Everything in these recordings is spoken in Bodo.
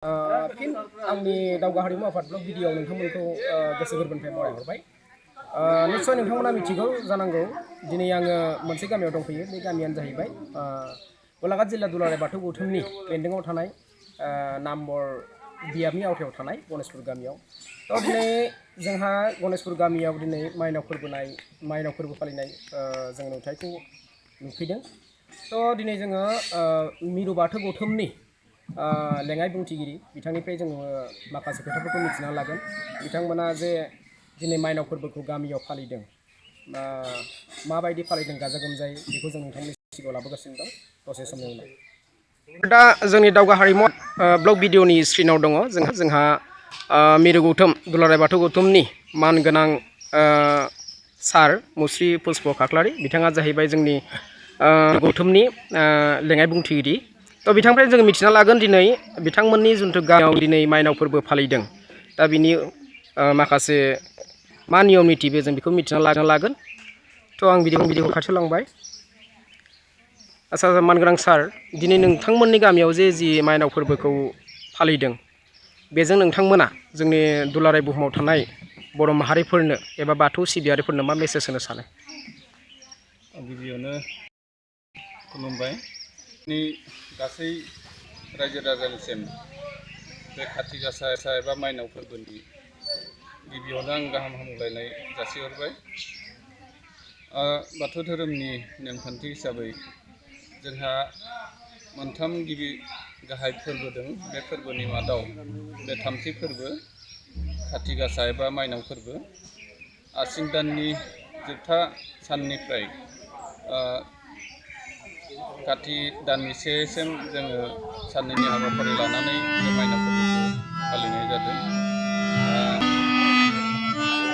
फिन आंनि दावगा हारिमु आफाद ब्लग भिडिअ नोंथांमोनखौ गोसो गोरबोनिफ्राय बरायहरबाय। निश्चय नोंथांमोना मिथिगौ जानांगौ दिनै आङो मोनसे गामियाव दंफैयो। बे गामियानो जाहैबाय गलाघाट जिल्ला दुलाराय बाथौ गौथुमनि बेन्दोङाव थानाय नामबर बियाबनि आवथायाव थानाय गणेशपुर गामियाव। दिनै जोंहा गणेशपुर गामियाव दिनै माइनाव फोरबो फालिनाय जों नुथायखौ नुफैदों। दिनै जोङो मिरु बाथौ गौथुमनि लेङाइ बुंथिगिरि बिथांनिफ्राय जोङो माखासे खोथाफोरखौ मिथिना लागोन। बिथांमोना जे दिनै माइनाव फोरबोखौ गामियाव फालिदों, माबायदि फालिदों गाजा गोमजायै, बेखौ जों नोंथांनि सिगाङाव लाबोगासिनो दं दसे समनि उनाव। दा जोंनि दावगा हारिमु ब्लग भिडिअनि स्क्रिनाव दङ जोंहा मिरु गौथुम दुलाराय बाथौ गौथुमनि मानगोनां सार मुस्रि पुष्प खाख्लारि। बिथाङा जाहैबाय जोंनि गौथुमनि लेङाइ बुंथिगिरि। बिथांनिफ्राय जोङो मिथिना लागोन दिनै बिथांमोननि जिथु गामियाव दिनै माइनाव फोरबो फालिदों, दा बिनि माखासे मा नियम निथिबो जों बेखौ मिथिना लागोन। आं भिडिअखौ खाथियाव लांबाय। आच्चा मानगोनां सार, दिनै नोंथांमोननि गामियाव जि माइनाव फोरबोखौ फालिदों, बेजों नोंथांमोना जोंनि दुलाराय बुहुमाव थानाय बर' माहारिफोरनो एबा बाथौ सिबियारिफोरनो मा मेसेज होनो सानो? गिबियावनो खुलुमबाय। गासै रायजो राजानिसिम बे खाथि गासा एबा माइनाव फोरबोनि गिबियावनो आं गाहाम हामलायनाय जासिहरबाय। बाथौ धोरोमनि नेमखान्थि हिसाबै जोंहा मोनथाम गिबि गाहाय फोरबो दं। बे फोरबोनि मादाव बे थामथि फोरबो खाथि गासा एबा माइनाव फोरबो। आसिन दाननि जोबथा साननिफ्राय काति दाननि सेसिम जोङो साननैनि हाबाफारि लानानै बे माइनाव फोरबोखौ फालिनाय जादों।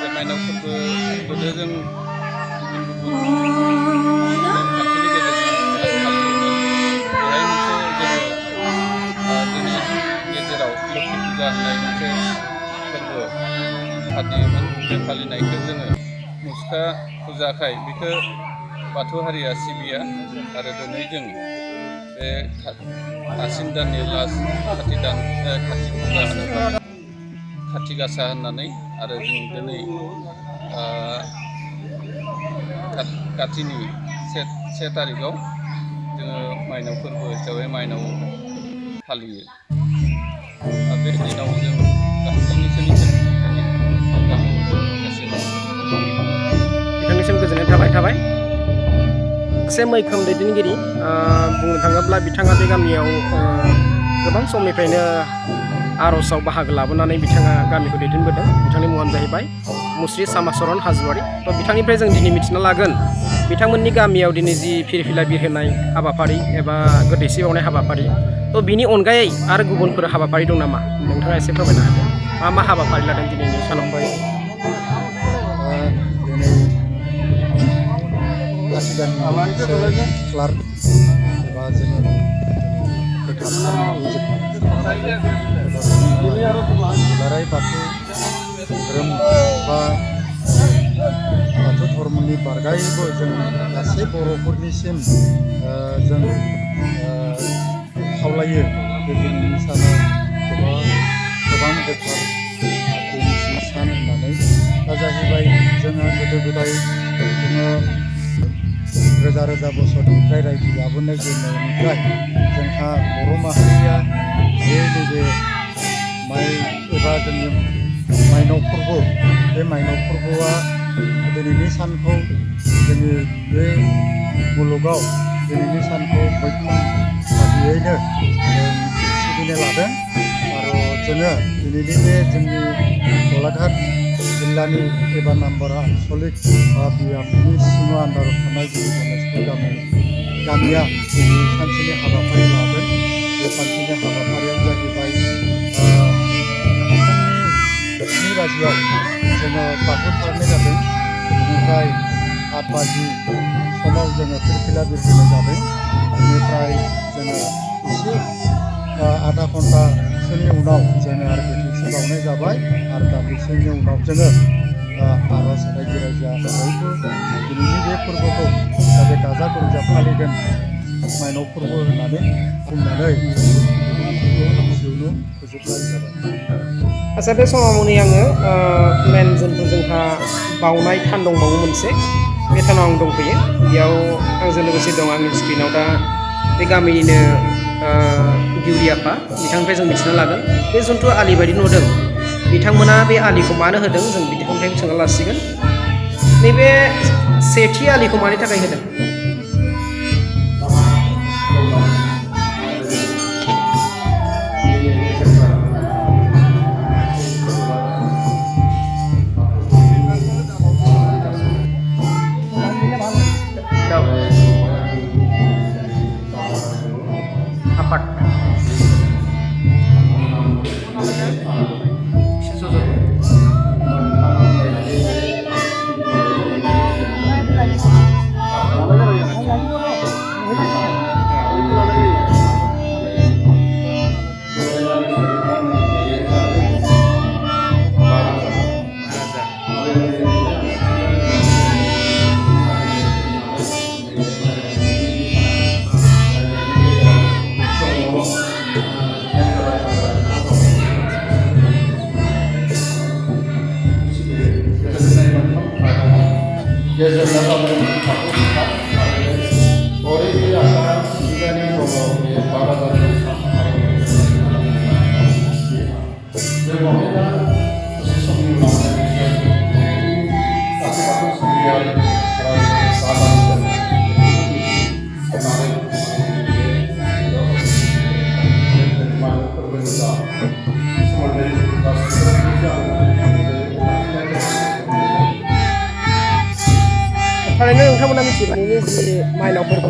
बे माइनाव फोरबो जों गुबुन नेमखान्थिनि गेजेरजों फालियोमोन। बेहाय मोनसे जोङो जोंनि गेजेराव लोखि फुजा होननाय मोनसे फोरबो फालियोमोन। बे फालिनायखौ जोङो मुसुखा फुजाखाय बेखौ बाथौ हारिया सिबिया आरो दिनै जों बे आसिन दाननि लास्ट खाथि गासा होननानै आरो जों दिनै कातिनि से थारिखआव जोङो माइनाव फोरबो हिसाबै माइनाव फालियो। बे दिनाव जों बिथांनिसिम गोजोननाय थाबाय। सासे मैखोम दैदेनगिरि बुंनो थाङोब्ला बिथाङा बे गामियाव गोबां समनिफ्रायनो आर'जआव बाहागो लाबोनानै बिथाङा गामिखौ दैदेनबोदों। बिथांनि मुङानो जाहैबाय मुस्रि सामाचरन हाज'वारि। बिथांनिफ्राय जों दिनै मिथिना लागोन बिथांमोननि गामियाव दिनै जि फिरफिला बिरहोनाय हाबाफारि एबा गोथैसि बावनाय हाबाफारि, बिनि अनगायै आरो गुबुनफोर हाबाफारि दं नामा? नोंथाङा एसे फोरमायनो हागोन। मा हाबाफारि लादों दिनैनि सानाव? दिनै काति दाननि खालार एबा जोङो दुलाराय बाथौ धोरोम बा बाथौ धर्मनि बारगायैबो जों गासै बर'फोरनिसिम जों खावलायो बे दिनैनि साना गोबां गोथार दिनैनि सान होननानै। दा जाहैबाय जोंहा गोदो गोदाय जोङो रोजा रोजा बोसोरनिफ्राय रायजो जाबोनाय जेननायनिफ्राय जोंहा बर' माहारिया नैबे माइ एबा जोंनि माइनाव फोरबो, बे माइनाव फोरबोआ दिनैनि सानखौ जोंनि बे मुलुगाव दिनैनि सानखौ मैखोम बादियैनो सिबिनो लादों। आरो जोङो दिनैनि बे जोंनि गलाघाट जिल्लानि एबा नामबार आनसलिक बा बियाबनि सिङाव आन्दाराव थानाय जोंनि गणेशपुर गामिया दिनै सानसेनि हाबाफारि लादों। बे सानसेनि हाबाफारियानो जाहैबाय फुंनि 7 बाजियाव जोङो बाथौ थारनाय जादों। बेनिफ्राय 8 बाजि समाव जोङो फिरफिला बिरहोनाय जादों। बेनिफ्राय जोङो एसे आधा घन्टासोनि उनाव जोङो आरो गोथैसि बावनाय जाबाय। आरो दान्दिसेनि उनाव जोङो आर'ज रायजो राजा बयबो दिनैनि बे फोरबोखौ जाहाथे गाजा गोमजा फालिगोन माइनाव फोरबो होननानै बुंनानै बेखौनो फोजोबनाय जाबाय। आच्चा बे समाव नै आङो मेन जोंथ' जोंहा बावनाय थान दंबावो मोनसे बे थानाव आं दंफैयो बेयाव आंजों लोगोसे दं आंनि स्क्रिनाव दा बे गामिनिनो गिउरि आफा बिथांनिफ्राय जों मिथिना लागोन बे जिथु आलि बायदि नुदों बिथांमोना बे आलिखौ मानो होदों जों बिथांनिफ्राय सोंना लासिगोन नैबे सेथि आलिखौ मानि थाखाय होदों थारैनो नोंथांमोना मिथिबायनि जि माइनाव फोरबो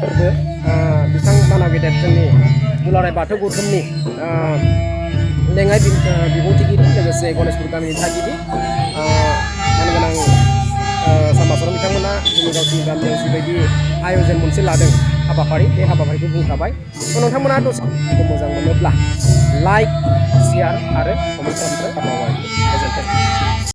बिथां मानाव गेदेर जोंनि दुलाराय बाथौ गौथुमनि लेङाइ बिबुंथिगिरि लोगोसे गणेशपुर गामिनि थागिबि मानगोनां सामासराव बिथांमोना जोंनि गावसिनि गामियाव जिबायदि आयजन मोनसे लादों हाबाफारि बे हाबाफारिखौ बुंखाबाय नोंथांमोना दसे मोजां मोनोब्ला लाइक शेयार आरो कमेन्ट खालामनो बावगारदो गोजोन्थों।